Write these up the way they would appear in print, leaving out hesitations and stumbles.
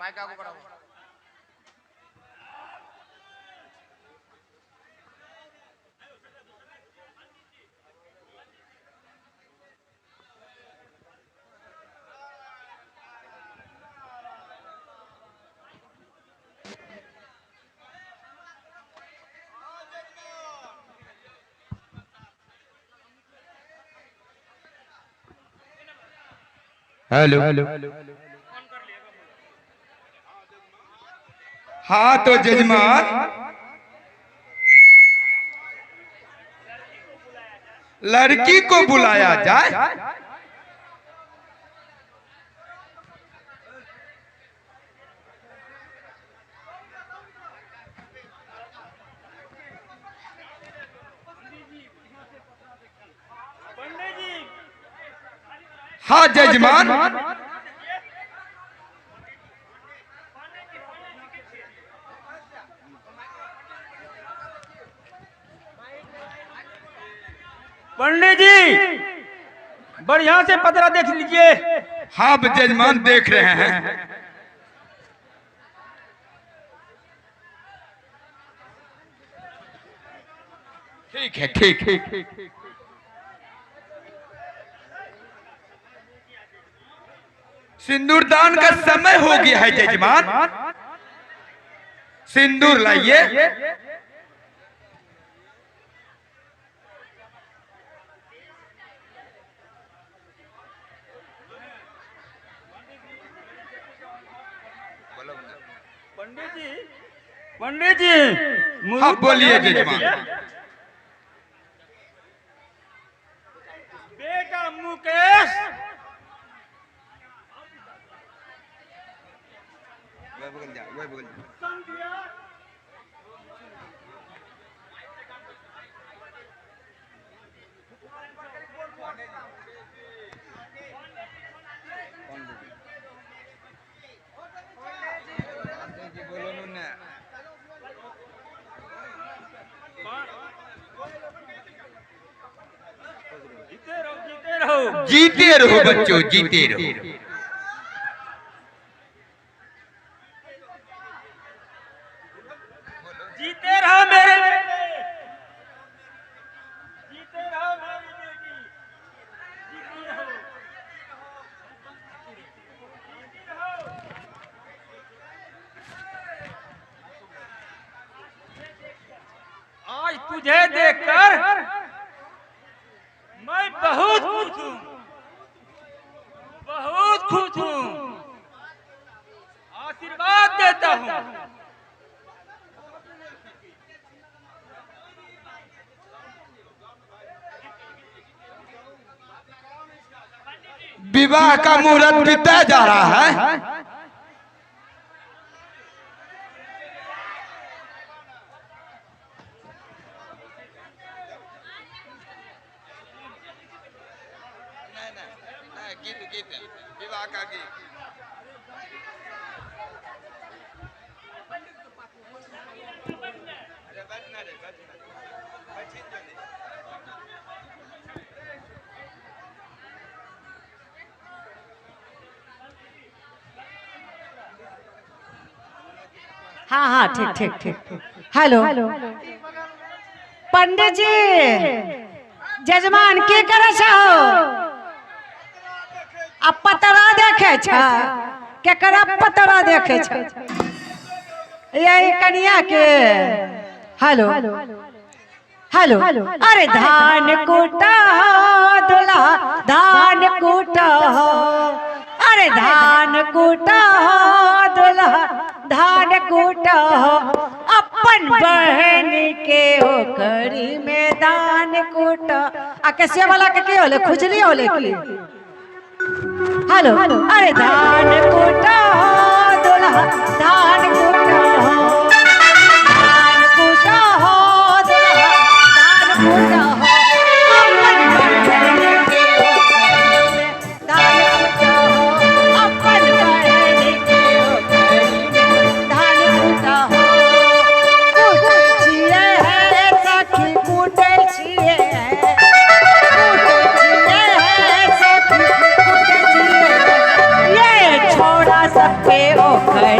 माइक आगू बढ़ाओ। हेलो। हाँ तो जजमान, लड़की को बुलाया जाए। हाँ जजमान। पंडित जी, बढ़िया से पतरा देख लीजिए। हाँ जजमान, देख रहे हैं। ठीक है, ठीक ठीक। सिंदूरदान का समय हो गया है जजमान, सिंदूर लाइए। पंडित जी, पंडित जी। हाँ बोलिए जजमान। बेटा मुकेश। जीते रहो, जीते रहो। जीते रहो बच्चों, जीते रहो। जीते रहो मेरे बेटे, जीते रहो मेरी बेटी, जीती रहो, जीती रहो। आज तुझे देखकर मैं बहुत खुश हूँ, बहुत खुश हूँ। आशीर्वाद देता हूँ। विवाह का मुहूर्त बीता जा रहा है। गीत गीत, विवाह का गीत। अरे बैठना रे, बैठना। बैठिए जल्दी। हाँ हाँ, ठीक ठीक ठीक। हेलो पंडित जी, जजमान की करे छो? आ पतरा देखे छ? केकरा पतरा देखे छ? यही कनिया के। Hello hello. अरे धान कूटा हो दुल्हा, धान कूटा हो। अरे धान कूटा हो दुल्हा, धान कूटा हो। अपन बहन के ओकरी में धान कूटा। आ कैसे वाला के की होले, खुजली होले की? हेलो। अरे धान कूटा हो दुल्हा, धान कूटा हो। धान कूटा हो दुल्हा, धान कूटा हो। अपन बहन के ओकरी में धान कूटा हो। अपन बहन के ओकरी में धान कूटा हो। कूटै छियै हे सखी, कूटै छियै हे। कूटै छियै हे सखी, कूटै छियै। ये छोड़ा सबके ओखरी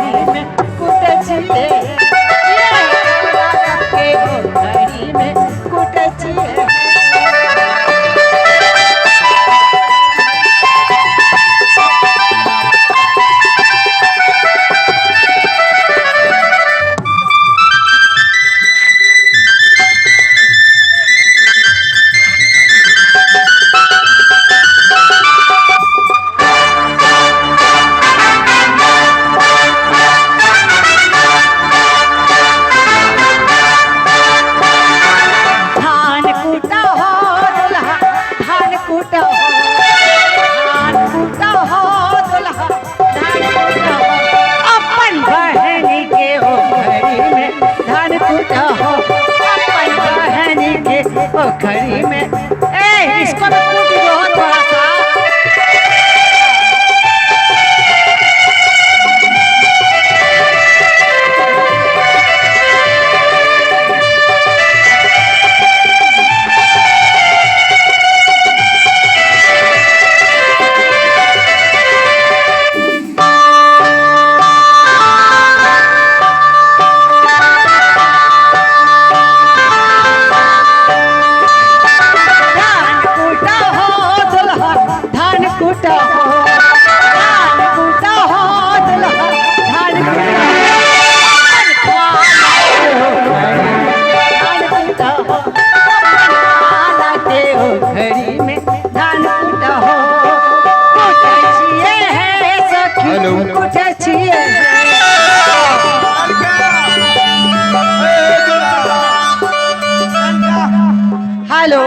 कूटा हो, धान कूटा हो दुल्हा, धान कूटा हो, धान कूटा हो, खाना के हो घड़ी में धान कूटा हो। कुटै छियै हे सखी, कुटै छियै हेलो,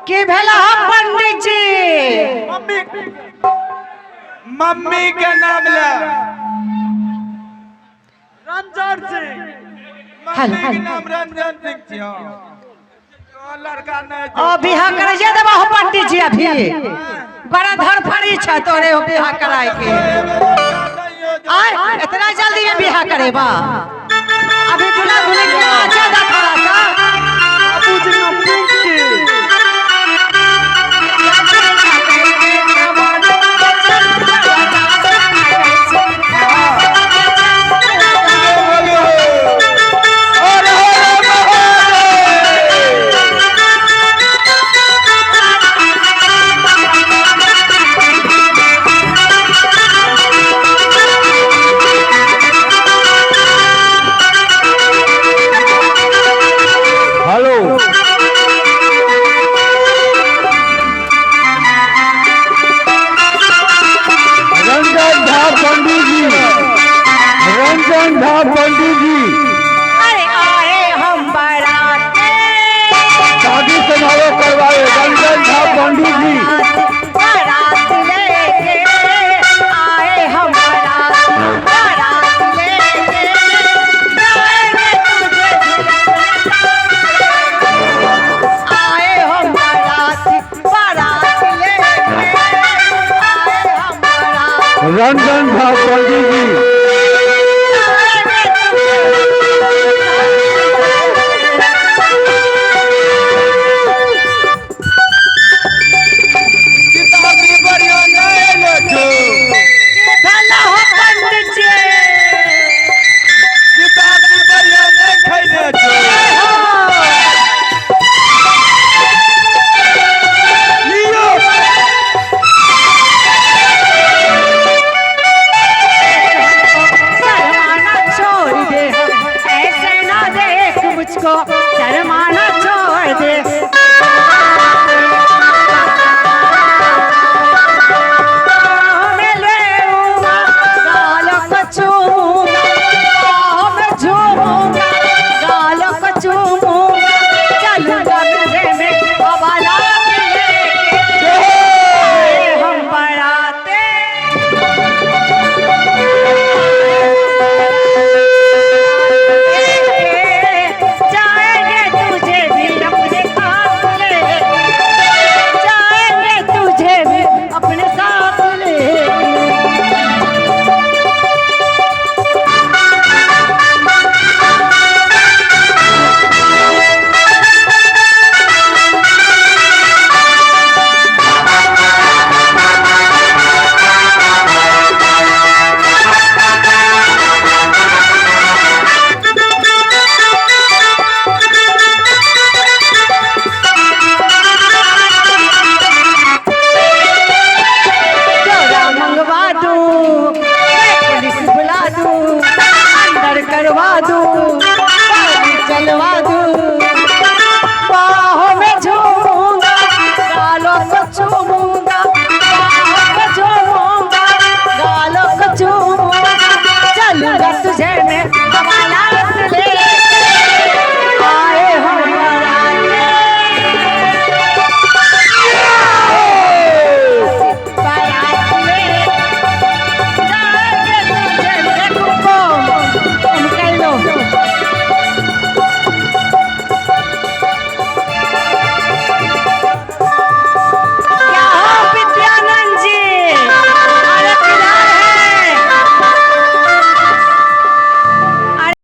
की भेला हम पंडित जी? मम्मी, मम्मी के नाम ले। रंजन सिंह। मम्मी के नाम रंजन सिंह छियो। तो लड़का नहीं। ओ बियाह करे जे देबा हो पंडित जी, अभी बड़ा धड़फड़ी छ तोरे हो बियाह कराए के। आय, इतना जल्दी में बियाह करेबा? अभी दुल्हा दुल्हन के नाचा दा थोड़ा सा। बाबूजी नाम पिंकी। और हर महादेव। हेलो, रंजन झा पंडित जी, रंजन झा पंडित जी। अरे आए हम बाराते, शादी समारोह करवाए रंजन झा पंडित जी। बारात लेके आए हम बारात, बारात लेके जाएंगे तुझे आए हम बारात, बारात लेके आए हम बारात। रंजन झा पंडित जी।